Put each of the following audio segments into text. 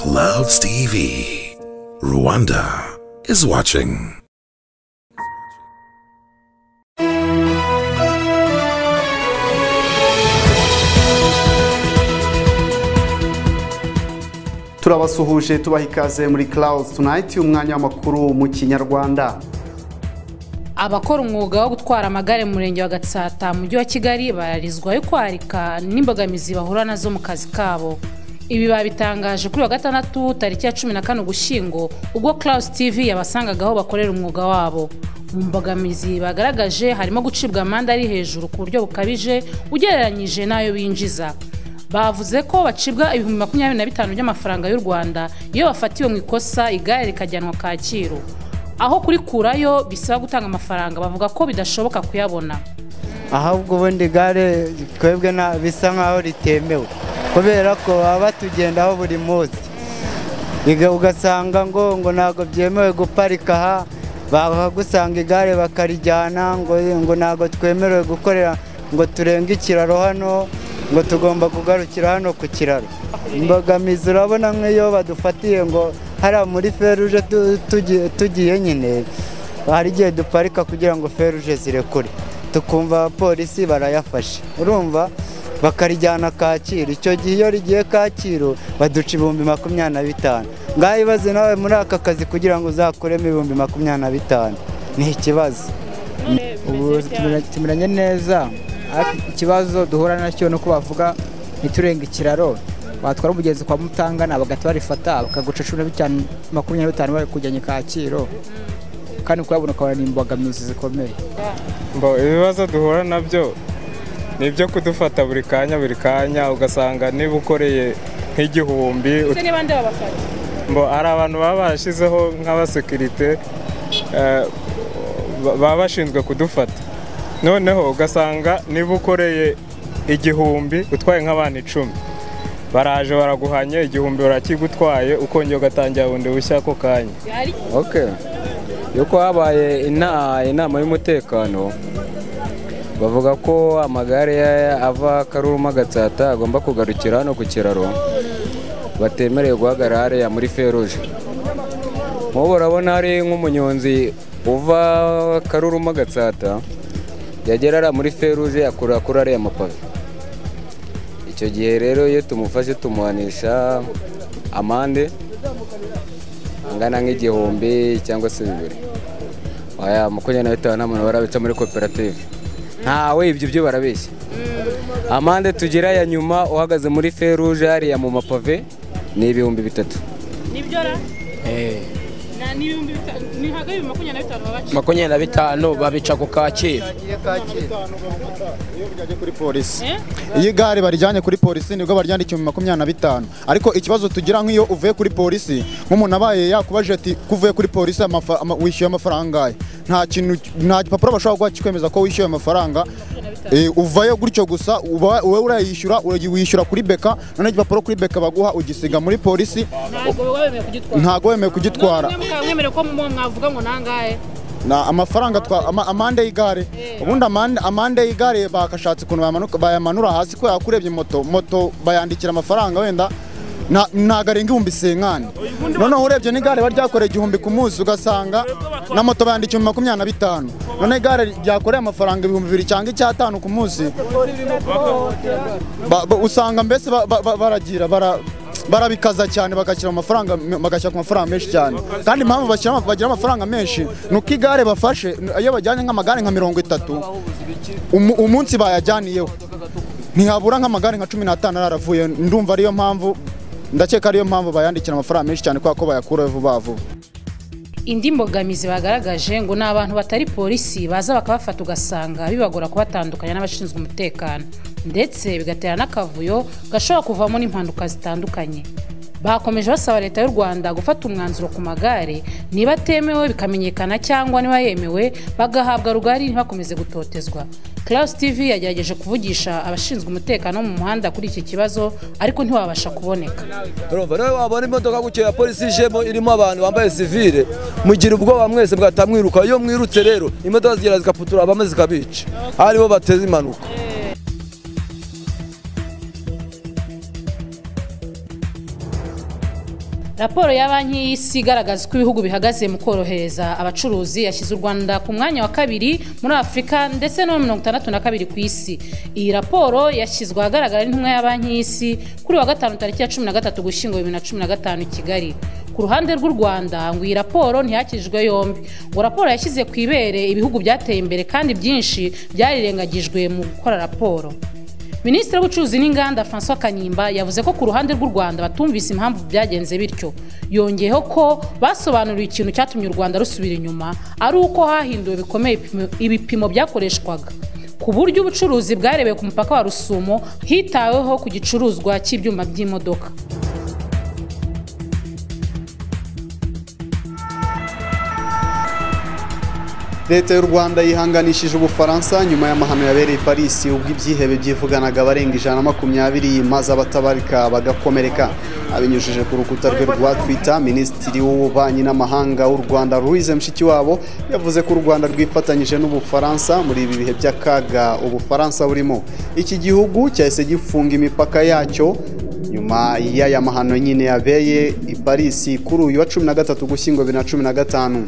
Clouds TV. Rwanda is watching. Turabasuhuje, tubaha ikaze muri Clouds Tonight, umwanya w'amakuru mu Kinyarwanda. Abakora umwuga wo gutwara amagare mu murenge wa Gatsata mu mujyi wa Kigali bararizwa yo kwarika n'imbogamizi bahura nazo mu kazi kabo. Ibi babitangaje kuri wa gatandatu tariki ya 14 Ugushyingo, ubwo Clouds TV yabasangagaho bakorera umwuga wabo. Mu mbogamizi bagaragaje harimo gucibwa amande ari hejuru ku buryo bukabije ugereranyije n'ayo binjiza. Bavuze ko bacibwa 25,000 by'amafaranga y'u Rwanda iyo bafatiwe mu ikosa igare rikajyanwa Kacyiru. Aho kurikurayo bisaba gutanga amafaranga, bavuga ko bidashoboka kuyabona. Ahubwo ubundi igare twebwe bisa nkaho ritemewe kubera ko baba batugendaho buri munsi, ugasanga ngo ntabwo byemewe guparika aha, bakagusanga igare bakarijyana ngo ntabwo twemerewe gukorera ngo turenge ikiraro hano, ngo tugomba kugarukira hano ku kiraro. Imbogamizi urabona nk'iyo badufatiye ngo hariya muri feruje tugiye nyine, hari igihe duparika kugira ngo feruje zirekure, tukumva abapolisi barayafashe, urumva bakarijyana Kacyiru. Icyo gihe iyo rigiye Kacyiru baduca 25,000. Ngaho ibaze nawe muri aka kazi kugira ngo uzakuremo 25,000 ni ikibazo. Ubu tumeranye neza, ikibazo duhura nacyo nuko bavuga ntiturenga ikiraro, batwara umugezi kwa Mutangana bagahita barifata bakaguca 15 25 bari kujyanye Kacyiru, kandi kuyabona ukabona ni imbogamizi zikomeye. Ibibazo duhura nabyo ni ibyo kudufata buri kanya buri kanya, ugasanga niba ukoreye nk'igihumbi. Hari abantu baba barashyizeho nk'abasekirite baba bashinzwe kudufata, noneho ugasanga niba ukoreye 1000 utwaye nk'abantu 10 baraje baraguhanye 1000 barakigutwaye, ukongera ugatangira bundi bushya ako kanya. Okay, yuko habaye inama y'umutekano bavuga ko amagare ava Karuruma Gatsata agomba kugarukira hano ku kiraro, batemerewe guhagarara hariya muri feruje. Nk'ubu urabona hari nk'umunyonzi uva Karuruma Gatsata yagera hariya muri feruje akura kuri ariya mapave. Icyo gihe rero iyo tumufashe tumuhanisha amande angana nk'igihumbi cyangwa se 2. Aya 25 nta muntu barabica muri koperative, ntawe, ibyo byo barabeshya. Amande tugira ya nyuma uhagaze muri feruje hariya mu mapave ni 3,000. Nibyo ra? Na ni 3,000 ni haga 25 babaca. 25 babica ku Kacyiru. Iyo bijyanye kuri polisi, iyo igare barijyanye kuri polisi nibwo baryandikiye 25. Ariko ikibazo tugira nk'iyo uvuye kuri polisi, nk'umuntu abaye yakubaje ati kuvuye kuri polisi wishyuye amafaranga angahe, nta kintu, nta gipapuro bashobora guha kikwemeza ko wishyuye amafaranga. Uvayo gutyo gusa, wowe urayishyura, wishyura kuri beka, none igipapuro kuri beka baguha ugisiga muri polisi, ntabwo wemewe kugitwara. Na amafaranga amande y'igare, ubundi amande y'igare bakashatse ukuntu bayamanura hasi, ko yakurebye moto bayandikira amafaranga wenda ntago arenga 5,000. Noneho urebye n'igare baryakoreye 1000 ku munsi, ugasanga na moto bayandikiye 25. None igare ryakoreye amafaranga 2,000 cyangwa 5,000 ku munsi, usanga mbese baragira barabikaza cyane, bagashyira amafaranga, bagashyira ku mafaranga menshi cyane. Kandi impamvu bagira amafaranga menshi nuko igare bafashe iyo bajyanye nk'amagare nka 30 umunsi bayajyaniyeho ntihabura nk'amagare nka 15 aravuye. Ndumva ariyo mpamvu, ndakeka ariyo mpamvu bayandikira amafaranga menshi cyane, kubera ko bayakura vuba vuba. Indi mbogamizi bagaragaje ngo ni abantu batari polisi baza bakabafata, ugasanga bibagora kubatandukanya n'abashinzwe umutekano, ndetse bigatera n'akavuyo gashobora kuvamo n'impanuka zitandukanye. Bakomeje basaba leta y'u Rwanda gufata umwanzuro ku magare, niba atemewe bikamenyekana cyangwa niba yemewe bagahabwa rugari ntibakomeze gutotezwa. Clouds TV yagerageje kuvugisha abashinzwe umutekano mu muhanda kuri iki kibazo, ariko ntiwabasha kuboneka. Urumva nawe wabona imodoka gutyo ya polisi ijemo irimo abantu bambaye civile, mugira ubwoba mwese bwatamwiruka. Iyo mwirutse rero imodoka zigera zikaputura abamaze zikabica, aribo bateza impanuka. Raporo ya Banki y'Isi igaragaza uko ibihugu bihagaze mu korohereza abacuruzi yashyize u Rwanda ku mwanya wa 2 muri Afurika ndetse no 62 ku isi. Iyi raporo yashyizwe ahagaragara n'intumwa ya Banki y'Isi kuri wa gatanu tariki ya 13 Ugushyingo 2015 i Kigali. Ku ruhande rw'u Rwanda ngo iyi raporo ntiyakirijwe yombi. Ngo raporo yashyize ku ibere ibihugu byateye imbere kandi byinshi byarirengagijwe mu gukora raporo. Minisitiri w'Ubucuruzi n'Inganda François Kanimba yavuze ko ku ruhande rw'u Rwanda batumvise impamvu byagenze bityo. Yongeyeho ko basobanuriwe ikintu cyatumye u Rwanda rusubira inyuma ari uko hahinduwe bikomeye ibipimo byakoreshwaga, ku buryo ubucuruzi bwarebewe ku mupaka wa Rusumo hitaweho ku gicuruzwa cy'ibyuma by'imodoka. Leta y'u Rwanda yihanganishije Ubufaransa nyuma y'amahano yabereye Paris ubwo ibyihebe byivuganaga abarenga 120 maze abatabarika bagakomereka. Abinyujije ku rukuta rwe rwa Twitter, Minisitiri w'Ububanyi n'Amahanga w'u Rwanda Louise Mushikiwabo yavuze ko u Rwanda rwifatanyije n'Ubufaransa muri ibi bihe by'akaga Ubufaransa burimo. Iki gihugu cyahise gifunga imipaka yacyo nyuma y'aya mahano nyine yabeye i Paris kuri uyu wa 13 Ugushyingo 2015.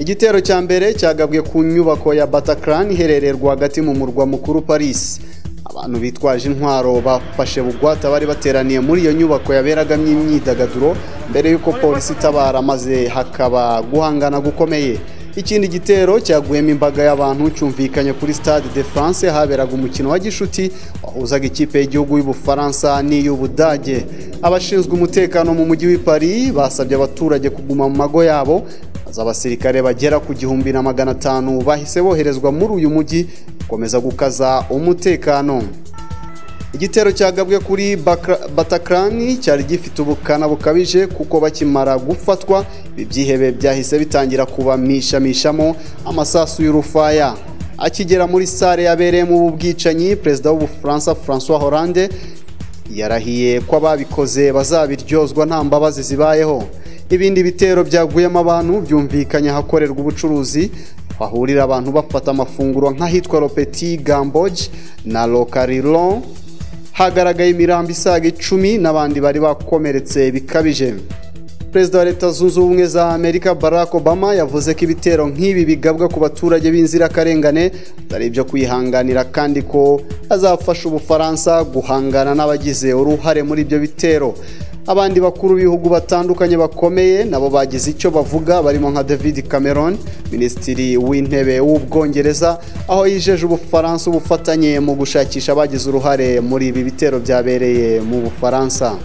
Igitero cya mbere cyagabwe ku nyubako ya Bataclan iherereye rwagati mu murwa mukuru Paris. Abantu bitwaje intwaro bafashe bugwate bari bateraniye muri iyo nyubako yaberagamo imyidagaduro mbere y'uko polisi itabara maze hakaba guhangana gukomeye. Ikindi gitero cyaguyemo imbaga y'abantu cyumvikanye kuri Stade de France haberaga umukino wa gishuti wahuzaga ikipe y'igihugu y'Ubufaransa n'iy'Ubudage. Abashinzwe umutekano mu mujyi w'i Paris basabye abaturage kuguma mu mago yabo. Abasirikare bagera ku 1500 bahise boherezwa muri uyu mujyi gukomeza gukaza umutekano. Igitero cyagabwe kuri Bataclan cyari gifite ubukana bukabije kuko bakimara gufatwa ibyihebe byahise bitangira kubamishamishamo amasasu y'urufaya. Akigera muri sale yabereyemo ubu bwicanyi, Perezida w'Ubufaransa François Hollande yarahiye ko ababikoze bazabiryozwa nta mbabazi zibayeho. Ibindi bitero byaguyemo abantu byumvikanye ahakorerwa ubucuruzi bahurira abantu bafata amafunguro nk'ahitwa Le Petit Gamboge na Locarilon. Hagaragaye imirambo isaga 10 n'abandi bari bakomeretse bikabije. Perezida wa Leta Zunze Ubumwe za Amerika Barack Obama yavuze ko ibitero nk'ibi bigabwa ku baturage b'inzirakarengane atari ibyo kwihanganira kandi ko azafasha Ubufaransa guhangana n'abagize uruhare muri ibyo bitero. Abandi bakuru b'ibihugu batandukanye bakomeye nabo bagize icyo bavuga barimo nka David Cameron, Minisitiri w'Intebe w'Ubwongereza, aho yijeje Ubufaransa ubufatanye mu gushakisha abagize uruhare muri ibi bitero byabereye mu Bufaransa.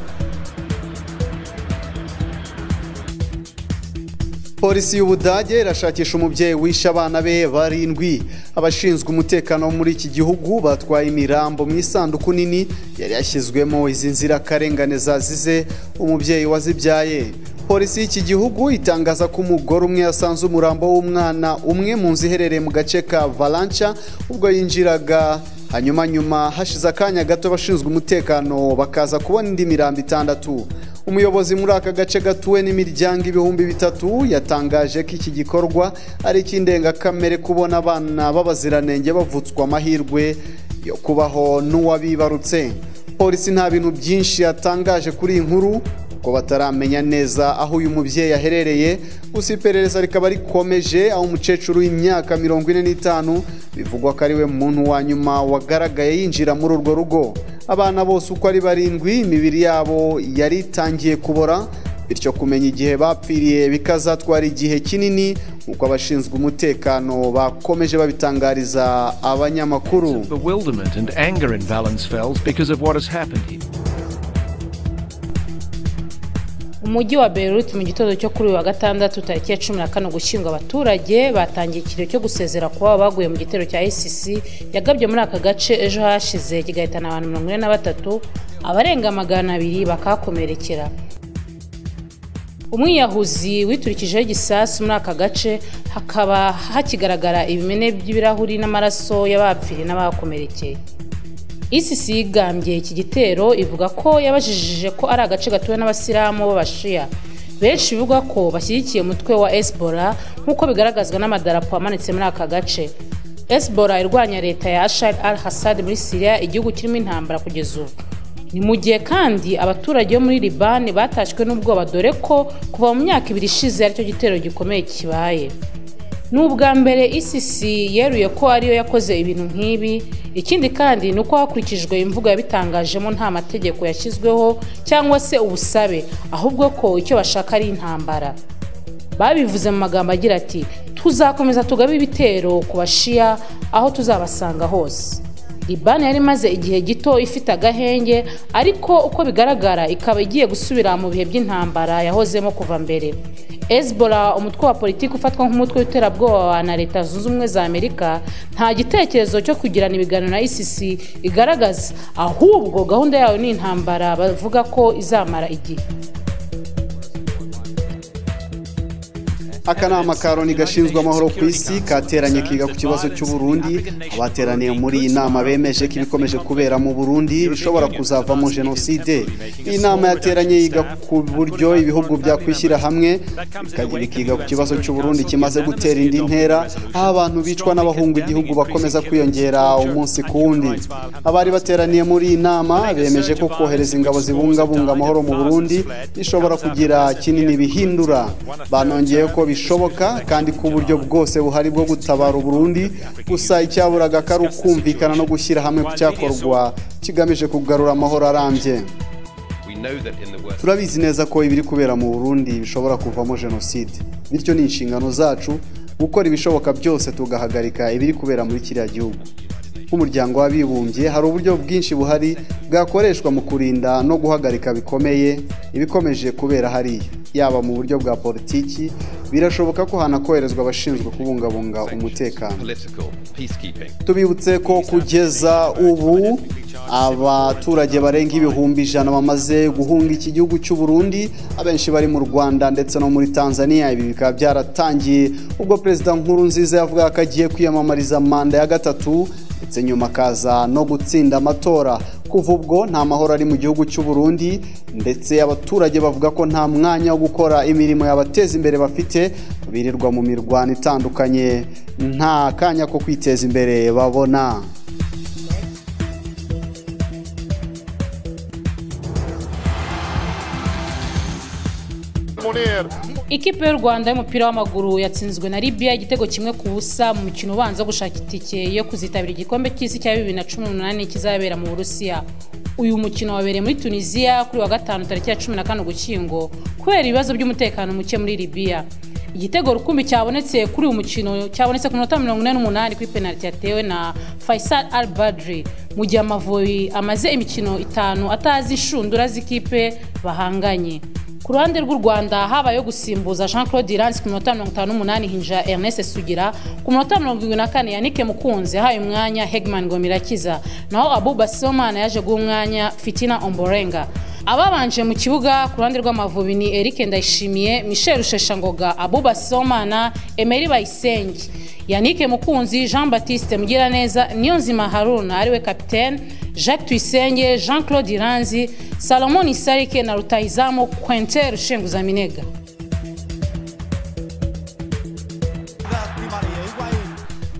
Polisi y'Ubudage irashakisha umubyeyi wishe abana be 7. Abashinzwe umutekano muri iki gihugu batwaye imirambo mu isanduku nini yari yashyizwemo izi nzirakarengane zazize umubyeyi wazibyaye. Polisi y'iki gihugu itangaza ko umugore umwe yasanze umurambo w'umwana umwe mu nzu iherereye mu gace ka Valanca ubwo yinjiraga, hanyuma nyuma hashize akanya gato abashinzwe umutekano bakaza kubona indi mirambo 6. Umuyobozi muri aka gace gatuwe n'imiryango 3000 yatangaje ko iki gikorwa ari icy'indengakamere kubona abana b'abaziranenge bavutswa amahirwe yo kubaho n'uwabibarutse. Polisi nta bintu byinshi yatangaje kuri iyi nkuru kuko bataramenya neza aho uyu mubyeyi aherereye, gusa iperereza rikaba rikomeje aho umukecuru w'imyaka 45 bivugwa ko ari we muntu wa nyuma wagaragaye yinjira muri urwo rugo. Abana bose uko ari 7 imibiri yabo yari itangiye kubora, bityo kumenya igihe bapfiriye bikazatwara igihe kinini nk'uko abashinzwe umutekano bakomeje babitangariza abanyamakuru. Umujyi wa Beirut mu gitondo cyo kuri uyu wa gatandatu tariki ya 14 Ugushyingo abaturage batangiye ikiriyo cyo gusezera ku babo baguye mu gitero cya ISIS yagabye muri aka gace ejo hashize kigahitana abantu 43, abarenga 200 bakakomerekera. Umwiyahuzi witurikijeho igisasu muri aka gace hakaba hakigaragara ibimene by'ibirahuri n'amaraso y'abapfiriye n'abakomerekeye. ISIS yigambye iki gitero ivuga ko yabajijije ko ari agace gatuwe n'abasilamu b'abashiya benshi bivuga ko bashyigikiye umutwe wa Hezbollah nk'uko bigaragazwa n'amadarapo amanitse muri aka gace. Hezbollah irwanya leta ya Bashar al-Assad muri Syria, igihugu kirimo intambara kugeza ubu. Ni mu gihe kandi abaturage bo muri Liban batashwe n'ubwoba, dore ko kuva mu myaka 2 ishize aricyo gitero gikomeye kibaye. Ni ubwa mbere ISIS yeruye ko ariyo yakoze ibintu nk'ibi. Ikindi kandi ni uko hakurikijwe imvugo yabitangajemo nta mategeko yashyizweho cyangwa se ubusabe, ahubwo ko icyo bashaka ari intambara. Babivuze mu magambo agira ati: tuzakomeza tugabe ibitero ku bashiya aho tuzabasanga hose. Liban yari imaze igihe gito ifite agahenge, ariko uko bigaragara ikaba igiye gusubira mu bihe by'intambara yahozemo kuva mbere. Hezbollah, umutwe wa politiki ufatwa nk'umutwe w'iterabwoba na Leta Zunze Ubumwe za Amerika, nta gitekerezo cyo kugirana ibiganiro na ISIS igaragaza, ahubwo gahunda yayo ni intambara bavuga ko izamara igihe. Akanama ka Loni gashinzwe amahoro ku isi kateranye kiga ku kibazo cy'u Burundi. Abateraniye muri iyi nama bemeje ko ibikomeje kubera mu Burundi bishobora kuzavamo jenoside. Iyi nama yateranye yiga ku buryo ibihugu byakwishyira hamwe bikiga ku kibazo cy'u Burundi kimaze gutera indi ntera, aho abantu bicwa n'abahunga igihugu bakomeza kwiyongera umunsi ku wundi. Abari bateraniye muri iyi nama bemeje ko kohereza ingabo zibungabunga amahoro mu Burundi bishobora kugira kinini bihindura. Banongeye ko bishoboka kandi ku buryo bwose buhari bwo gutabara Burundi, gusa icyaburaga kari ukumvikana no gushyira hamwe ku cyakorwa kigamije kugarura amahoro arambye. Turabizi neza ko ibiri kubera mu Burundi bishobora kuvamo jenoside, bityo ni inshingano zacu gukora ibishoboka byose tugahagarika ibiri kubera muri kiriya gihugu. Nk'umuryango w'abibumbye hari uburyo bwinshi buhari bwakoreshwa mu kurinda no guhagarika bikomeye ibikomeje kubera hariya, yaba mu buryo bwa politiki. Birashoboka ko hanakoherezwa abashinzwe kubungabunga umutekano. Tubibutse ko kugeza ubu abaturage barenga 100,000 bamaze guhunga iki gihugu cy'u Burundi, abenshi bari mu Rwanda ndetse no muri Tanzania. Ibi bikaba byaratangiye ubwo Perezida Nkurunziza yavuga ko agiye kwiyamamariza manda ya 3, ndetse nyuma akaza no gutsinda amatora. Kuva ubwo nta mahoro ari mu gihugu cy'u Burundi, ndetse abaturage bavuga ko nta mwanya wo gukora imirimo yabateza imbere bafite, birirwa mu mirwano itandukanye, nta kanya ko kwiteza imbere babona. Ikipe y'u Rwanda y'umupira w'amaguru yatsinzwe na Libya igitego 1-0 mu mukino ubanza gushaka itike yo kuzitabira igikombe cy'isi cya 2018 kizabera mu Burusiya. Uyu mukino wabereye muri Tunisia kuri wa gatanu tariki ya 14 Ugushyingo kubera ibibazo by'umutekano muke muri Libya. Igitego rukumbi cyabonetse kuri uyu mukino cyabonetse ku minota 48 kuri penalty yatewe na Faisal Al Badri, mu gihe Amavubi amaze imikino 5 atazi inshundura z'ikipe bahanganye. Ku ruhande rw'u Rwanda habaye gusimbuza Jean Claude Iranzi ku minota 58 hinja Ernest Sugira, ku minota 74 Yannick Mukunzi yahaye umwanya Hegman Ngomirakiza, naho Abuba Sibomana yaje guha umwanya Fitina Omborenga. Ababanje mu kibuga ku ruhande rw'Amavubi ni Eric Ndayishimiye, Michel Rusheshangoga, Abuba Sibomana, Emery Bayisenge, Yannick Mukunzi, Jean Baptiste Mugiraneza, Niyonzima Haruna ariwe capitaine, Jacques Tuyisenge, Jean Claude Iranzi, Salomon Isarike na rutahizamu Quentin Rushenguzaminega.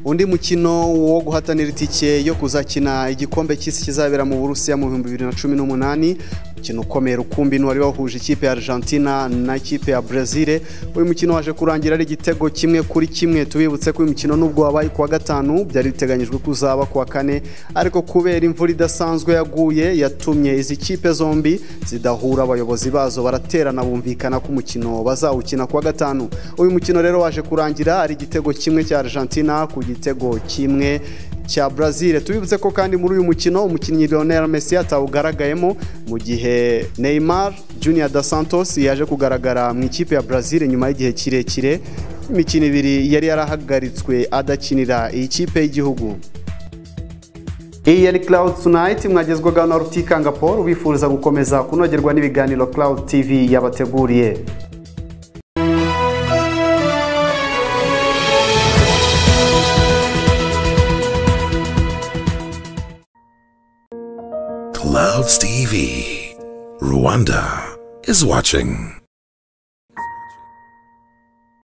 Undi mukino wo guhatanira itike yo kuzakina igikombe cy'isi kizabera mu Burusiya mu 2018, umukino ukomeye rukumbi wari wahuje ikipe ya Argentina na ikipe ya Brazil. Uyu mukino waje kurangira ari igitego 1-1. Tubibutse ko uyu mukino nubwo wabaye kuwa gatanu byari biteganyijwe kuzaba kuwa kane, ariko kubera imvura idasanzwe yaguye yatumye izi kipe zombi zidahura, abayobozi bazo baraterana bumvikana ko umukino bazawukina kuwa gatanu. Uyu mukino rero waje kurangira ari igitego 1 cya Argentina ku igitego 1 cya Brazil. Tubibutse ko kandi muri uyu mukino umukinnyi Lionel Messi atawugaragayemo, mu gihe Neymar Junior da Santos yaje kugaragara mu ikipe ya Brazil nyuma y'igihe kirekire, imikino 2 yari yarahagaritswe adakinira iyi kipe y'igihugu. Iyi yari Cloud Tonight mwagezwaga na Rutikanga Paul, ubifuriza gukomeza kunogerwa n'ibiganiro Cloud TV yabateguriye. Clouds TV, Rwanda is watching.